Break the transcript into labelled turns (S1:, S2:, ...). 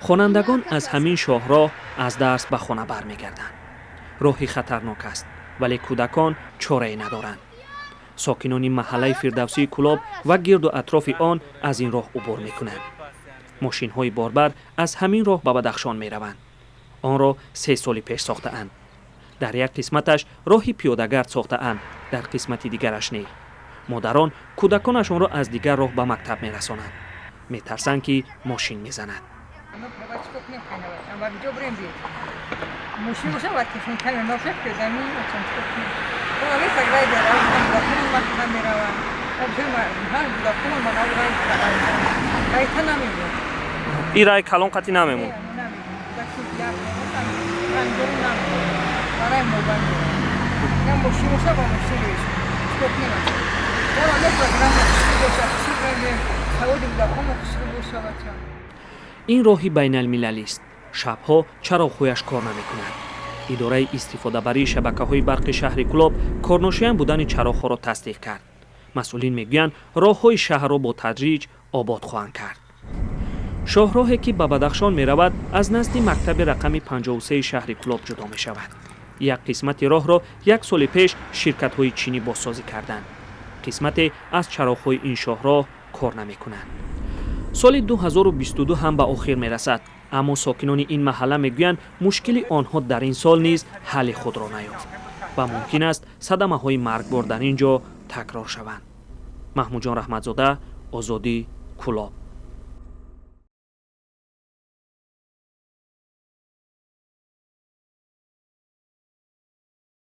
S1: Хонандагон аз ҳамин шоҳроҳ аз дарс ба хона бармегарданд. Роҳи хатарнок аст, вале кӯдакон чорае надоранд. Сокинони маҳаллаи Фирдавсии Кӯлоб ва гирду атрофи он аз ин роҳ убур мекунанд. Мошинҳои борбар аз ҳамин роҳ ба Бадахшон мераванд. Онро 3 соли пеш сохтаанд. Дар як қисматаш роҳи пиёдагард сохтаанд, дар қисмати дигараш не. Модарон кӯдаконашонро аз дигар роҳ ба мактаб мерасонанд, метарсанд, ки мошин мезанад.
S2: Мошин боша ва техника набошад, пиёдами мактаб мераванд. Райта намемон.
S1: Ин рай калон қатӣ намемон.
S2: Барои мошин боша, ба мошин чикор. Саводи кӯдакомо хушрӯ боша, бача.
S1: Ин роҳи байналмилалист. Шабҳо чароғҳояш кор намекунад. Идораи истифодабарии шабакаҳои барқи шаҳри Кӯлоб корношоям будани чароғҳоро тасдиқ кард. Масъулин мегӯянд, роҳҳои шаҳрро бо тадриҷ обод хоҳанд кард. Шоҳроҳе, ки ба Бадахшон меравад, аз назди мактаби рақами 53 шаҳри Кӯлоб ҷудо мешавад. Як қисмати роҳро як соли пеш ширкатҳои чинӣ бозсозӣ карданд. Қисмате аз чароғҳои ин шоҳроҳ кор намекунанд. Соли 2022 ҳам ба охир мерасад, аммо сокинони ин маҳалла мегӯянд, мушкили онҳо дар ин сол низ ҳалли худро наёфт ва мумкин аст садамаҳои маргбор дар ин ҷо такрор шаванд. Маҳмудҷон Раҳматзода, Озодӣ, Кӯлоб.